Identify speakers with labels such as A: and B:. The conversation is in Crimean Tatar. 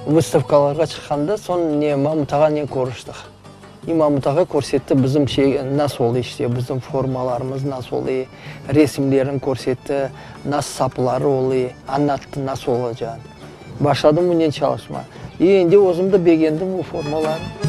A: Vystavkalarğa çıqqanda soñ ne Mamut ağanen körüştik. İ Mamut ağa körsetti bizim şey nasıl ola işte, bizim formalarımız nasıl ola, resimlerini körsetti, nasıl sapları ola, añlattı nasıl olacağını. Başladım bunen çalışmağa. İ endi özüm de begendim bu formalarnı.